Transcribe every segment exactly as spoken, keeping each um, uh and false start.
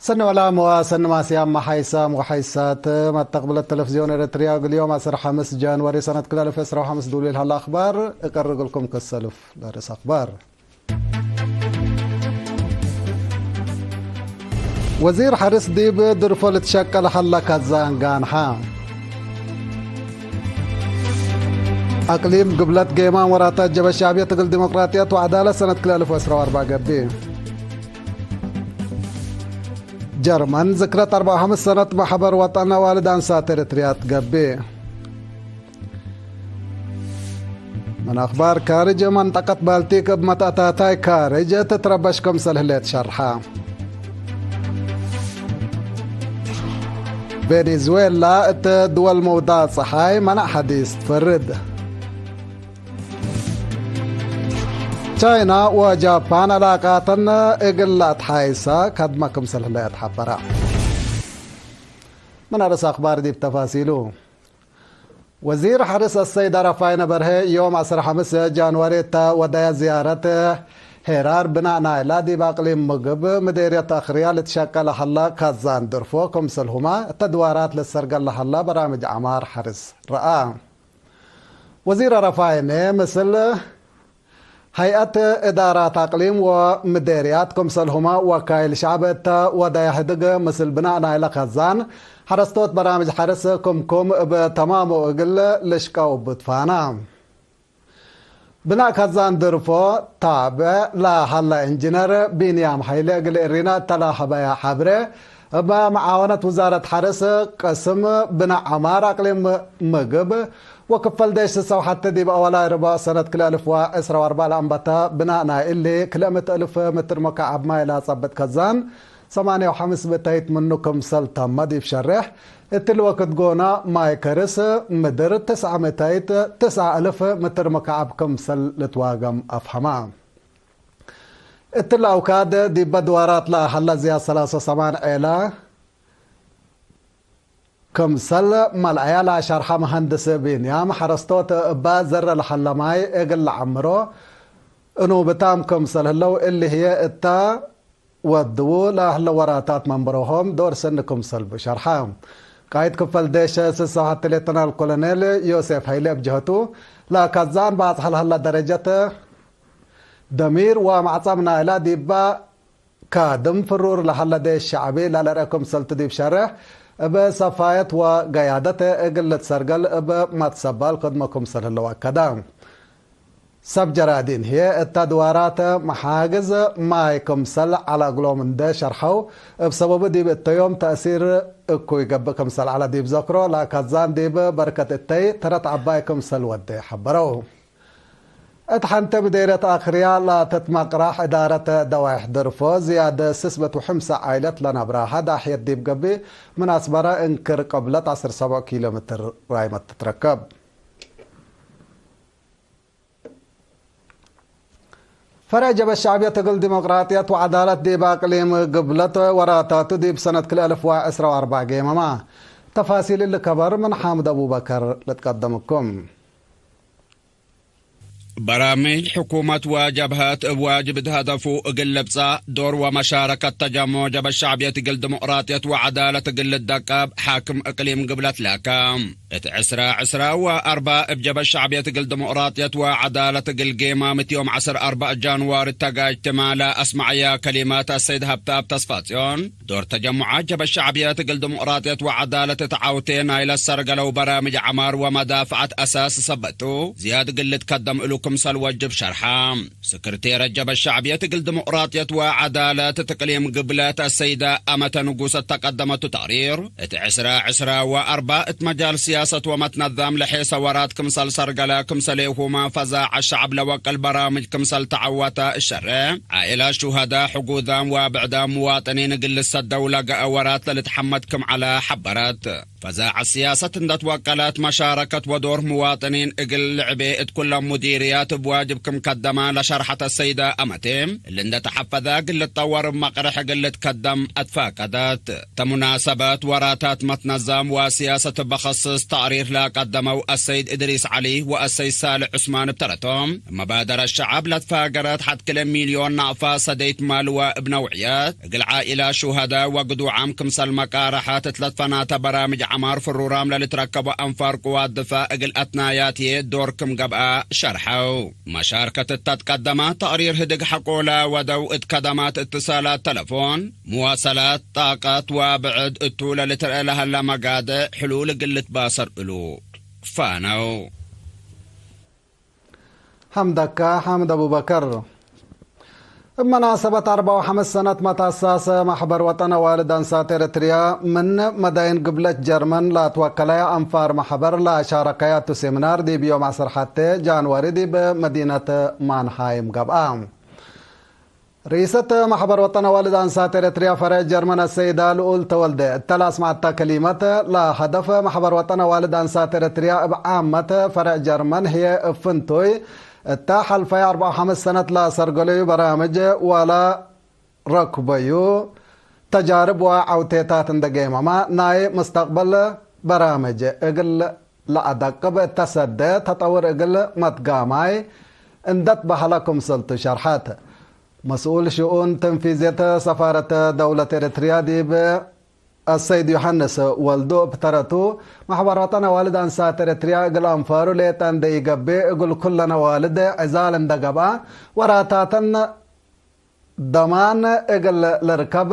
ሰኒ ወላም ወሰኒ ማስያም መሓይሳም ወሓይሳት መተቅብለት ተለፍዝዮን ኤረትርያ፣ እግል ዮም ዐስር ሐምስ ጃንዋሪ ሰነት ክልኤ አልፍ ዕስራ ወሐምስ ዱሊል ሀለ አክባር እቀርግልኩም። ክሰልፍ ለርእስ አክባር። ወዚር ሐርስ ዲብ ድርፎ ልትሸቀል ሀለ ካዛን ጋንሐ። አቅሊም ግብለት ጌማን ወራታት ጀበ ሸዕብየት እግል ዲሞቅራጥየት ወዐዳለት ሰነት ክልኤ አልፍ ወዕስራ ወአርበዕ ገብእ። ጀርመን ዝክረት አርበዕ ወሐምስ ሰነት መሕበር ወጠን አዋልድ አንሳት ኤረትርያ ትገብእ። ምን አክባር ካርጅ፣ መንጠቀት ባልቲክ እብ መትአታታይ ካርጅ ትትረበሽ ክምሰል ህሌት ሸርሐ። ቬኔዙዌላ እት ድወል መውዳቅ ጸሓይ መናዕ ሐዲስ ትፈርድ። ቻይና ወጃፓን ዕላቃተን እግል ለአትሓይሰ ከድመ ክምሰል ህለ ተሐበረ። ምን አርእስ አክባር ዲብ ተፋሲሉ። ወዚር ሐርስ አሰይድ አረፋይነ በርሄ ዮም ዐስር ሐምስ ጃንዋሪ እተ ወደየ ዝያረት ሄራር ብናእ ናይላ ዲብ አቅሊም ምግብ ምዴርየት አክርያ ልትሸቀል ሀላ ካዛን ድርፎ ክምሰልሁመ እተ ድዋራት ልትሰርገል ለሀላ በራምጅ ዐማር ሐርስ ረአ። ወዚር አረፋይነ ምስል ሀይአት እዳራት አቅሊም ወምዴርያት ክምሰልሁመ ወካይል ሸዕብ እተ ወደየ ሕድግ ምስል ብናእ ናይለ ካዛን ሐረስቶት በራምጅ ሐርስ ክምኩም እብ ተማሙ እግል ልሽቀው ብትፋና። ብናእ ካዛን ድርፎ ታብዕ ለሀለ ኢንጅነር ቢንያም ሀይለ እግል እሪና እተ ለሀበየ ሐብሬ፣ እብ መዓወነት ውዛረት ሐርስ ቅስም ብናእ ዐማር አቅሊም ምግብ ወክፈል ዴሽ ስሰው ሐቴ ዲብ አወላይ ርብዕ ሰነት ክልኤ አልፍ ወዕስራ ወአርበዕ ለአንበተ ብናእ ናይ እሊ ክልኤ ምእት እልፍ ምትር መካዕብ ማይ ለአጸብጥ ከዛን ሰማንያ ወሐምስ ብእተይት ምኑ ክምሰል ተመ ዲብ ሸሬሕ፣ እትሊ ወክድ ጎነ ማይ ከርስ ምድር ትስዐ ምእተይት ትስዐ እልፍ ምትር መካዕብ ክምሰል ልትዋገም አፍሀመ። እትሊ አውካድ ዲበ ድዋራት ለሀለ ዝያድ ሰላሳ ሰማን ዔለ ክምሰል መልአያ ለአሸርሐ መሀንድስ ቢንያም፣ ሐረስቶት እበ ዘረ ለሀለ ማይ እግል ለዐምሮ እኑብታም ክምሰል ህለው፣ እሊ ህዬ እተ ወድዉ ለህለ ወራታት መንበሮሆም ዶር ሰኒ ክምሰልቡ ሸርሐ። ቃይድ ክፈል ዴሽ ስሰው ሐቴ ሌተናል ኮሎኔል ዮሴፍ ሀይሌ እብ ጀህቱ፣ ለካዛን ባጽሐ ለሀለ ደረጀት ደሚር ወመዕጸም ናይላ ዲባ ካድም ፍሩር ለሀለ ዴሽ ሸዕቢ ለልርኤ ክምሰልቱ ዲብ ሸሬሕ፣ እብ ሰፋየት ወገያደት እግል ልትሰርገል እብ መትሰባል ከድመ ክምሰል ህለው አከደ። ሰብ ጀራዲን ህዬ እተ ድዋራተ መሓግዝ ማይ ክምሰል ዐለ እግሎም እንዴ ሸርሐው፣ እብ ሰበቡ ዲብ እተ ዮም ተእሲር እኩይ ገብእ ክምሰል ዐለ ዲብ ዘክሮ፣ ለካዛን ዲብ በርከት እተይ ተረት ዐባይ ክምሰል ወዴ ሐበረው። እት ሐንቴ ምዴርየት አክርያ ለትትመቅራሕ እዳረት ደዋይሕ ድርፎ ዝያድ ስስ ብእት ወሐምሳ ዓይለት ለነብራሀ ዳሕየት ዲብ ገብእ፣ ምን አስመረ እንክር ቅብለት ዐስር ሰብዕ ኪሎ ሜትር ራይመት ትትረከብ። ፈርዕ ጀበ ሸዕብየት እግል ዲሞቅራጥየት ወዐዳለት ዲብ አቅሊም ግብለት ወራታቱ ዲብ ሰነት ክልኤ አልፍ ወዕስራ ወአርበዕ ጌመመ። ተፋሲል እሊ ከበር ምን ሓምድ አቡበከር ልትቀደምኩም። በራምጅ ሕኩመት ወጀብሀት እብ ዋጅብ እት ሀደፉ እግል ልብጸእ፣ ዶር ወመሻረከት ተጀምዑ ጀበ ሸዕብየት እግል ዲሞቅራጥየት ወዐዳለት እግል ልደቀብ፣ ሓክም እቅሊም ግብለት ለከ። እት ዕስራ ዕስራ ወአርበዕ እብ ጀበ ሸዕብየት እግል ዲሞቅራጥየት ወዐዳለት እግል ጌማ፣ ምት ዮም ዐስር አርበዕ ጃንዋሪ ተጋጅትመ ለአስመዐያ ከሊመት አሰይድ ሀብተአብ ተስፋጽዮን፣ ዶር ተጀሙዓት ጀበ ሸዕብየት እግል ዲሞቅራጥየት ወዐዳለት እት ዐውቴ ናይለ ሰርገለው በራምጅ ዐማር ወመዳፍዐት አሳስ ሰበት ቱ፣ ዝያድ እግል ልትከደም እሉ ክምሰል ወጅብ ሸርሐ። ስክርቴረ ጀበ ሸዕብየት እግል ዲሞቅራጥየት ወዐዳለት እት እቅሊም ግብለት አሰይደ አመተ ንጉሰ ተቀደመቱ ተቅሪር፣ እት ዕስራ ዕስራ ወአርበዕ እት መጃል ስያሰት ወመትነዛም ለሔሰ ወራት ክምሰል ሰርገለ፣ ክምሰሌሁመ ፈዛዐ ሸዕብ ለወቅል በራምጅ ክምሰል ተዐወተ እሸሬ፣ ዓኢላት ሹሀዳ፣ ሕጉዛም ወብዕዳም ምዋጥኒን እግል ልሰደው ለገአ ወራት ለልትሐመድ ክም ዐለ ሐበረት። ፈዛዐት ስያሰት እንደ ትወቀለት፣ መሻረከት ወዶር ምዋጥኒን እግል ልዕቤ እት ኩሎም ሙዲርያ እብ ዋጅብ ክም ከደመ ለሸርሐት አሰይደ አመቴ፣ እሊ እንደ ተሐፈዘ እግል ልትጠወር እብ መቅርሕ እግል ልትከደም አትፋቀደት። ተሙናሰበት ወራታት መትነዘም ወሲያሰት እብ ኸስስ ተቅሪር ለቀደመው አሰይድ እድሪስ ዐሊ ወአሰይድ ሳልሕ ዑስማን እብ ተረቶም፣ መባደረት ሸዐብ ለትፋገረት ሐድ ክለ ሚልዮን ናቅፋ ሰደይት ማልወ እብ ነውዕየት፣ እግል ዓኢላት ሹሀደ ወግዱዓም ክምሰል መቃረሐት እት ለትፈናተ በራምጅ ዐማር ፍሩራም ለልትረከቦ አንፋር ቅዋት ድፋዕ እግል አትናያት ህዬ ዶር ክም ገብአ ሸርሐው። መሻርከት እተ ትቀደመ ተቅሪር ህድግ ሐቆለ ወደው እት ከደማት እትሳላት ተለፎን፣ መዋሰላት፣ ጣቀት ወብዕድ እቱ ለልትርአ ለሀለ መጋድዕ ሕሉል እግል ልትባሰር እሉ ፋነው። ሐምደከ ሓምድ አቡበከር። እብ መናሰበት አርበዕ ወሐምስ ሰነት መትአሳሰ መሕበር ወጠን አዋልድ አንሳት ኤረትርያ ምን መዳይን ግብለት ጀርመን ለአትወከለየ አንፋር መሕበር ለአሻረከያቱ ሴሚናር ዲብ ዮም ዐስር ሐቴ ጃንዋሪ ዲብ መዲነት ማንሃይም ገብአ። ርኢሰት መሕበር ወጠን አዋልድ አንሳት ኤረትርያ ፈርዕ ጀርመን አሰይዳ ልኡል ተወልደ እተ ለአስመዐተ ከሊመት፣ ለሀደፍ መሕበር ወጠን አዋልድ አንሳት ኤረትርያ እብ ዓመት ፈርዕ ጀርመን ህዬ እብ ፍንቱይ እተ ሐልፈየ አርበዕ ወሐምስ ሰነት ለአሰርገለዩ በራምጅ ወለረክበዩ ተጃርብ ወዐውቴታት እንደ ጌመመ፣ ናይ ሙስተቅበል በራምጅ እግል ለአደቅብ እተ ሰደ ተጠውር እግል መትጋማይ እንደ ትበሀለ ክምሰልቱ ሸርሐት። መስኡል ሽኡን ተንፊዝየት ሰፋረት ደውለት ኤረትርያ ዲብ አሰይድ ዮሐንስ ወልዱ እብ ተረቱ፣ መሕበር ወጠን አዋልድ አንሳት ኤረትርያ እግል አንፋሩ ሌጠ እንደ ኢገብእ፣ እግል ኩለን አዋልድ ዕዛል እንደ ገብአ፣ ወራታተን ደማን እግል ልርከብ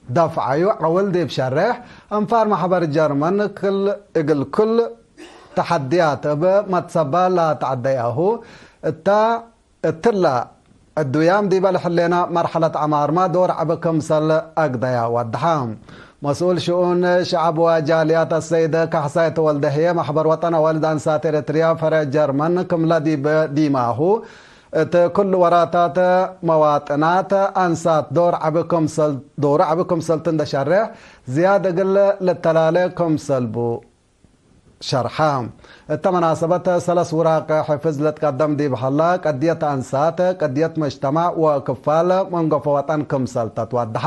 ለደፍዐዩ ዐውል ዲብ ሸሬሕ፣ አንፋር መሕበር ጀርመን ክል እግል ክል ተሐድያት እብ መትሰባ ለተዐደያሁ እተ፣ እትለ ዕዱያም ዲበ ለሕሌና መርሐለት ዐማርመ ዶር ዐቢ ክምሰል አግደያ ወደሐ። መስኡል ሽኡን ሸዐብ ወጃልያት አሰይድ ካሕሳይ ተወልደ ህዬ፣ መሕበር ወጠን አዋልድ አንሳት ኤረትርያ ፈርዕ ጀርመን ክምለ ዲብ ዲማሁ፣ እት ክሉ ወራታት መዋጥናት አንሳት ዶር ዐቢ ክምሰል፣ ዶሩ ዐቢ ክምሰልቱ እንደ ሸሬሕ፣ ዝያድ እግል ልተላሌ ክምሰል ቡ ሸርሐ። እተ መናሰበት ሰለስ ውራቅ ሕፍዝ ልትቀደም ዲብ ሀላ፣ ቀድየት አንሳት፣ ቀድየት መጅተማዕ ወክፋል መንገፎ ወጠን ክምሰል ተትወደሐ።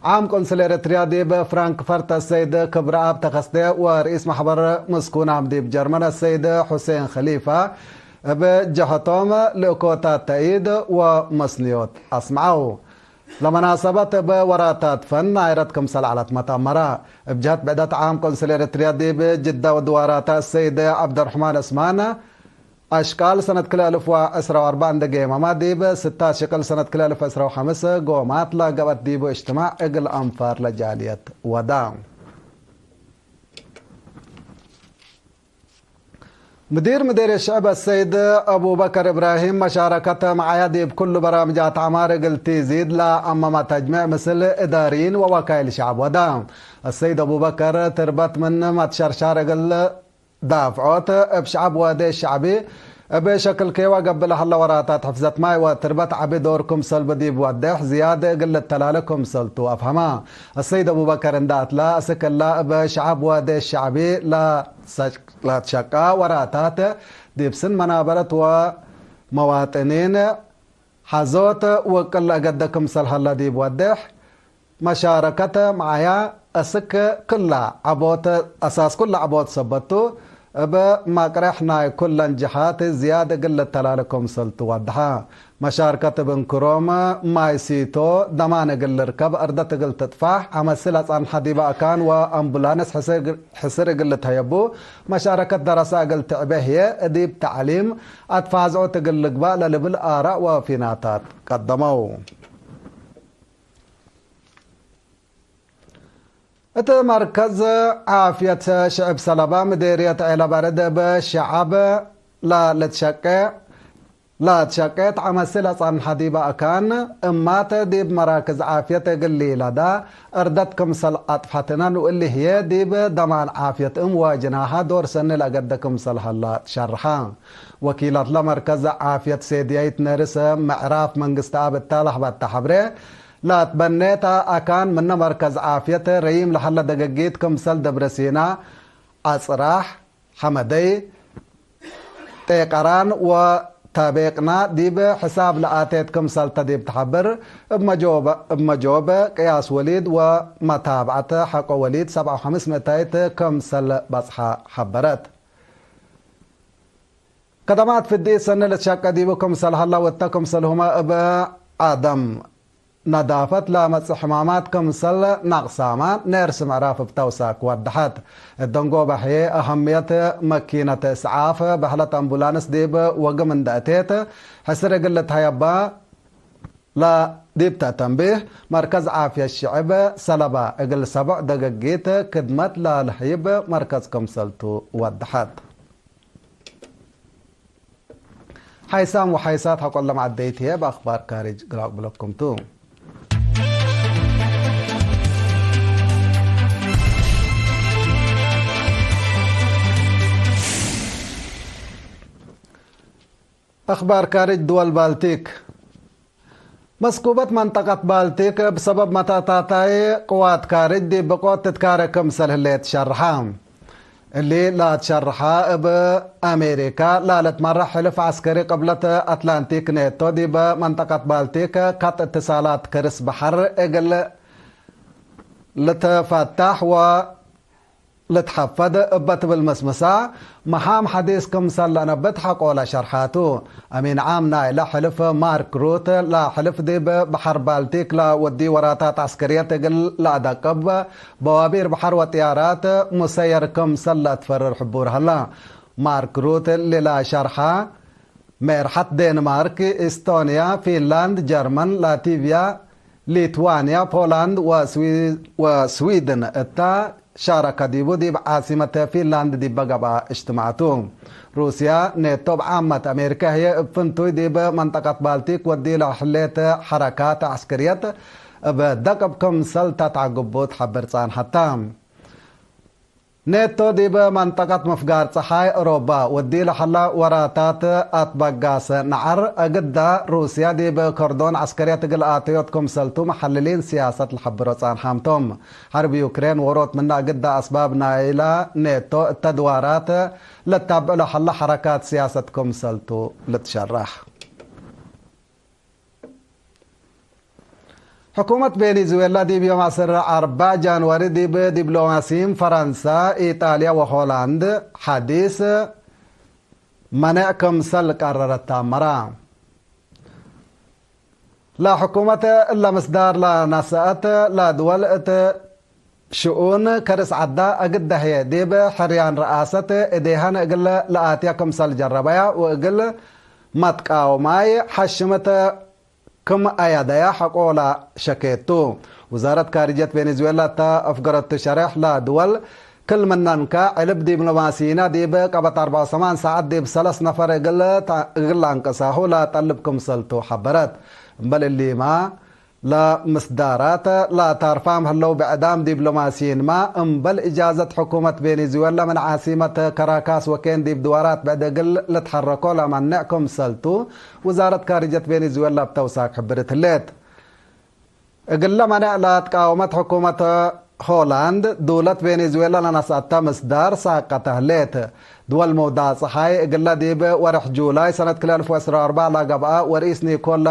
ዓም ቆንስል ኤረትርያ ዲብ ፍራንክፈርት አሰይድ ክብረአብ ተከስተ ወርኢስ መሕበር ምስኩናም ዲብ ጀርመን አሰይድ ሑሴን ከሊፋ እብ ጀሀቶም ልእኮታት ተእይድ ወመስንዮት አስምዐው። ለመናሰበት እብ ወራታት ፈን ናይረት ክምሰል ዐለት መትአመረ። እብ ጀህት ብዕደት ዓም ቆንስል ኤረትርያ ዲብ ጅዳ ወድዋራተ አሰይድ ዐብደርሕማን ዕስማን፣ አሽቃል ሰነት ክልኤ አልፍ ወዕስራ ወአርበዕ እንደ ጌመመ፣ ዲብ ስታት ሽቅል ሰነት ክልኤ አልፍ ዕስራ ወሐምስ ጎማት ለገብአት ዲቡ እጅትማዕ እግል አንፋር ለጃልየት ወዳ። ምዲር ምዴርየት ሽዕብ አሰይድ አቡበከር እብራሂም፣ መሻረከተ መዓያ ዲብ ኩሉ በራምጃት ዐማር እግል ቲዚድ ለአመመ ተጅሚዕ ምስል እዳርይን ወወካይል ሸዕብ ወዳ። አሰይድ አቡበከር፣ ትርበት ምን መትሸርሻር እግል ዳፍዖት እብ ሸዐብ ወዴ ሸዐቢ እብ ሸክል ኬዋ ገብእ ለሀለ ወራታት ሕፍዘት ማይ ወትርበት ዐቢ ዶር ክምሰል ቡ ዲብ ወዴሕ ዝያድ እግል ልተላለ ክምሰልቱ አፍሀመ። አሰይድ አቡበከር እንደ አትለ፣ አስክ እለ እብ ሸዐብ ወዴ ሸዐቢ ለትሸ-፣ ለትሸቃ ወራታት ዲብ ስን መናበረት ወመዋጥኒን ሐዞት ውቅል ለአገደ ክምሰል ሀለ ዲብ ወዴሕ፣ መሻረከተ መዓያ አስክ ክለ ዐቦት፣ አሳስ ኩለ ዐቦት ሰበት ቱ፣ እብ መቅሬሕ ናይ ኩለን ጀሃት ዝያድ እግል ልተላለ ክምሰል ቱ ወደሐ። መሻርከት እብ እንክሮም ማይ ሲቶ ደማን እግል ልርከብ፣ እርደት እግል ትጥፋሕ፣ ዐመሲ ለጸንሐ ዲበ አካን ወአምቡላንስ ሕስር፣ ሕስር እግል ልትሀየቡ፣ መሻረከት ደረሰ እግል ትዕቤ ህዬ፣ ዲብ ተዕሊም አትፋዝዖት እግል ልግባእ ለልብል አራእ ወፊናታት ቀደመው። እት መርከዝ ዓፍየት ሽዕብ ሰለባ ምዴርየት ዔለ በርድ እብ ሸዐብ ለልትሸቄ፣ ለትሸቄት ዐመሲ ለጸንሐ ዲበ አካን እማት ዲብ መራክዝ ዓፍየት እግል ሊለዳ እርደት ክምሰል አጥፈትነን ወእሊ ህዬ ዲብ ደማን ዓፍየት እም ወጅናሐ ዶር ሰኒ ለአገደ ክምሰል ሀላ ትሸርሐ። ወኪላትለ መርከዝ ዓፍየት ሴድያይት ነርስ ምዕራፍ መንግስትአብ እተ ለሀበተ ሐብሬ፣ ለአትበኔተ አካን ምነ መርከዝ ዓፍየት ረዪም ለሀለ ደገጊት ክምሰል ደብረሲና፣ አጽራሕ፣ ሐመደይ፣ ጤቀራን ወታቤቅና ዲብ ሕሳብ ለአቴት ክምሰልተ ዲብ ተሐብር፣ እብ መጆበ፣ እብ መጆበ ቅያስ ወሊድ ወመታብዐት ሐቆ ወሊድ ሰብዓ ወሐምስ ምእታይት ክምሰል በጽሐ ሐበረት። ከደማት ፍድኢት ሰኒ ልትሸቄ ዲቡ ክምሰል ሀላ ወእተ ክምሰልሁመ እብ ዐደም ነዳፈት ለመጽእ ሕማማት ክምሰል ናቅሳማ ኔርስ ምዕራፍ እብ ተውሳክ ወደሐት። እት ደንጎበ ህዬ አሀምየት መኪነት እስዓፍ በህለት አምቡላንስ ዲብ ወግም እንደ እቴት ሕስር እግል ልትሀየባ ለዲብ ተተንቢህ፣ መርከዝ ዓፍየት ሽዕብ ሰለባ እግል ሰቦዕ ደገጊት ክድመት ለልሀይብ መርከዝ ክምሰልቱ ወደሐት። ሓይሳም ወሓይሳት ሐቆለ መዓደይት ህዬ፣ እብ አክባር ካርጅ ግላቅ ብለኩም ቱ። አክባር ካርጅ ድወል ባልቲክ። መስኩበት መንጠቀት ባልቲክ እብ ሰበብ መተታታይ ቅዋት ካርጅ ዲብ ብቆት ትትካረ ክምሰል ህሌት ሸርሐ። እሊ ለአትሸርሐ እብ አሜሪካ ላልትመረሕ ሕልፍ ዐስከሪ ቅብለት አትላንቲክ ኔቶ ዲብ መንጠቀት ባልቲክ ከጥ እትሳላት ክርስ በሐር እግል ልትፈታሕ ወ ልትሐፈድ እበ ትብል ምስምሳ፣ መሃም ሐዲስ ክምሰል ለአነብት ሐቆለ ሸርሓቱ። አሚን ዓም ናይለ ሕልፍ ማርክ ሩት፣ ለሕልፍ ዲብ በሐር ባልቲክ ለወድዩ ወራታት ዐስከርየት እግል ለአደቅብ፣ በዋቢር በሐር ወጥያራት ሙሰየር ክምሰል ለአትፈርር ሕቡር ሀላ። ማርክ ሩት እሊ ለሸርሐ፣ ሜርሐት ዴንማርክ፣ ኢስቶንያ፣ ፊንላንድ፣ ጀርመን፣ ላቲቭያ፣ ሊትዋንያ፣ ፖላንድ ወስዊ-፣ ወስዊድን እታ ሻረከ ዲቡ ዲብ ዓሲመት ፊንላንድ ዲበ ገብአ እጅትማዕ ቱ። ሩስያ፣ ኔቶ እብ ዓመት፣ አሜሪከ ህዬ እብ ፍንቱይ ዲብ መንጠቀት ባልቲክ ወዲለ ህሌት ሐረካት ዐስክርየት እብ ደቅብ ክምሰል ተትዐግቡ ትሐብር ጻንሐት ተ። ኔቶ ዲብ መንጠቀት ምፍጋር ጸሓይ ኦሮባ ወዲ ለሀላ ወራታት አትበጋሰ ነዐር፣ እግዳ ሩስያ ዲብ ከርዶን ዐስከርየት እግል አተዮት ክምሰልቱ መሐልሊን ስያሰት ለሐብሮ ጻንሓም ቶም። ሐርብ ዩክሬን ዎሮት ምነ እግዳ አስባብ ናይላ ኔቶ እተ ድዋራት ለታብዕ ለሀላ ሐረካት ስያሰት ክምሰልቱ ልትሸረሕ። ሕኩመት ቬኔዙዌላ ዲብ ዮም ዐስር አርበዕ ጃንዋሪ ዲብ ዲብሎማሲን ፈረንሳ፣ ኢጣልያ ወሆላንድ ሐዲስ መኔዕ ክምሰል ቀረረት ተአመረ። ለሕኩመት እለ ምስዳር ለነስአት ለድወል እት ሽኡን ከርስ ዐዳ እግድ ደህየ ዲብ ሕርያን ረአሰት እዴሀን እግል ለአትያ ክምሰል ጀረበያ ወእግል መትቃውማይ ሐሽመት ክም አያደያ ሐቆላ ሸኬቱ። ውዛረት ካርጅየት ቬኔዙዌላ እተ አፍገረቱ ሸሬሕ ለድወል ክል ምነንከ ዕልብ ዲብሎማሲይና ዲብ ቀበት አርበዕ ወሰማን ሰዓት ዲብ ሰለስ ነፈር እግል ተ-፣ እግል ለአንቅሳሁ ለጠልብ ክምሰልቱ ሐበረት። እምበል እሊማ፣ ለምስዳራት ለታርፋም ህለው ብዕዳም ዲብሎማሲይንማ፣ እምበል እጃዘት ሕኩመት ቬኔዙዌላ ምን ዓሲመት ከራካስ ወኬን ዲብ ድዋራት ብዕድ እግል ልትሐረኮ ለመንዕ ክምሰልቱ፣ ውዛረት ካርጀት ቬኔዙዌላ እብ ተውሳክ ሕብርት ህሌት። እግለ መኔዕ ለትቃወመት ሕኩመት ሆላንድ፣ ዱለት ቬኔዙዌላ ለነስአተ ምስዳር ሳቀተ ህሌት። ድወል መውዳቅ ጸሓይ እግለ ዲብ ወርሕ ጁላይ ሰነት ክልኤ አልፍ ወዕስራ ወአርበዕ ለገብአ ወርኢስ ኒኮላ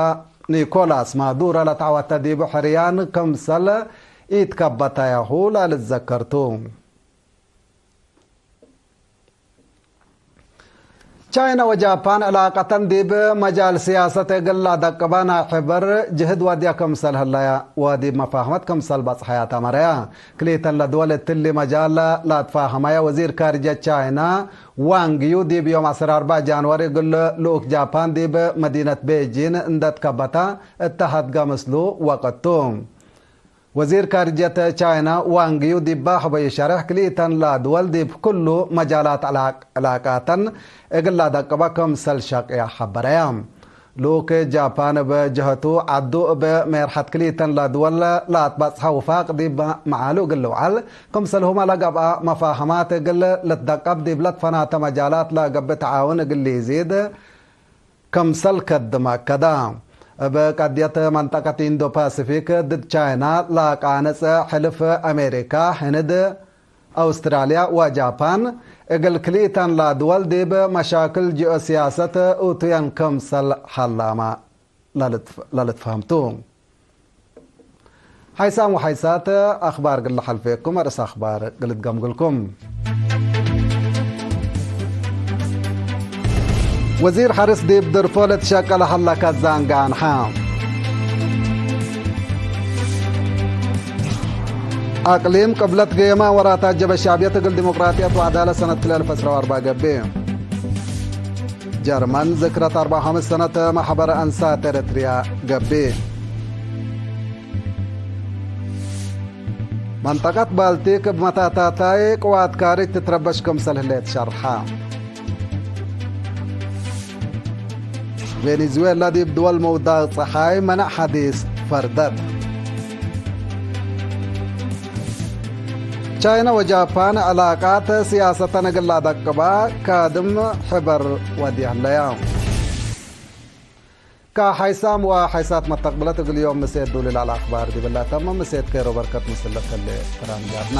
ኒኮላስ ማዱሮ ለተዐወተ ዲቡ ሕርያን ክምሰል ኢትከበተያሁ ለልትዘከር ቱ። ቻይና ወጃፓን ዕላቀተን ዲብ መጃል ስያሰት እግል ለአደቅበ ናይ ሕበር ጅህድ ወድየ ክምሰል ህለያ ወዲብ መፋህመት ክምሰል በጽሐያ ተመረያ። ክልኢተን ለድወል እትሊ መጃል ለአትፋህመያ ወዚር ካርጀ ቻይና ዋንግ ዩ ዲብ ዮም ዐስር አርበዕ ጃንዋሪ እግል ልኡክ ጃፓን ዲብ መዲነት ቤጂን እንደ ትከበተ እተ ሀድገ ምስሉ ወቅት ቱ። ወዚር ካርጀት ቻይና ዋንግ ዩ ዲባ ሀበዩ ሸሬሕ ክልኢተን ለድወል ዲብ ክሉ መጃላት ዕላቅ-፣ ዕላቃተን እግል ለአደቅበ ክምሰል ሸቅየ ሐበረያ። ልኡክ ጃፓን እብ ጀሀቱ፣ ዐዱ እብ ሜርሐት ክልኢተን ለድወል ለአትበጽሐ ውፋቅ ዲብ መዓሉ እግል ልውዐል፣ ክምሰልሁመ ለገብአ መፋህማት እግል ልትደቀብ ዲብ ለትፈናተ መጃላት ለገብእ ተዓውን እግል ሊዚድ ክምሰል ከድመ አከደ። እብ ቀድየት መንጠቀት ኢንዶ ፓሲፊክ ድድ ቻይና ለቃንጽ ሕልፍ አሜሪካ፣ ህንድ፣ አውስትራልያ ወጃፓን እግል ክልኢተን ለድወል ዲብ መሻክል ጂኦሲያሰት ኡቱየን ክምሰል ሐላመ ለልትፍ-፣ ለልትፈሀም ቱ። ሐይሳም ወሐይሳት አኽባር እግል ለሐልፌኩም፣ አርእስ አኽባር እግል እትገምግልኩም። ወዚር ሐርስ ዲብ ድርፎ ለትሸቀለ ሀለ ካዛን ጋንሐ። አቅሊም ቅብለት ገየማ ወራት አጀበ ሻዕብየት እግል ዲሞቅራጥየት ወዐዳለት ሰነት ክልኤ አልፍ ዕስራ ወአርበዕ ገብእ። ጀርመን ዝክረት አርበዕ ወሐምስ ሰነት መሕበር አንሳት ኤረትርያ ገብእ። መንጠቀት ባልቲክ እብ መታታታይ ቅዋት ካርጅ ትትረበሽ ክምሰል ህሌት ሸርሐ። ቬኔዙዌላ ዲብ ድወል መውዳቅ ጸሓይ መነዕ ሐዲስ ፈርደት። ቻይነ ወጃፓን ዕላቃት ስያሰተን እግል ለአደቅባ ካድም ሕበር ወድየ ህለያ። ከሐይሳም ወሐይሳት መተቅብለት እግል ዮም ምሴት ዱል ለአልአኽባር ዲብላ ተምም። ምሴት ኬሮ በርከት ምስል ለተሌ ተራንጃርና።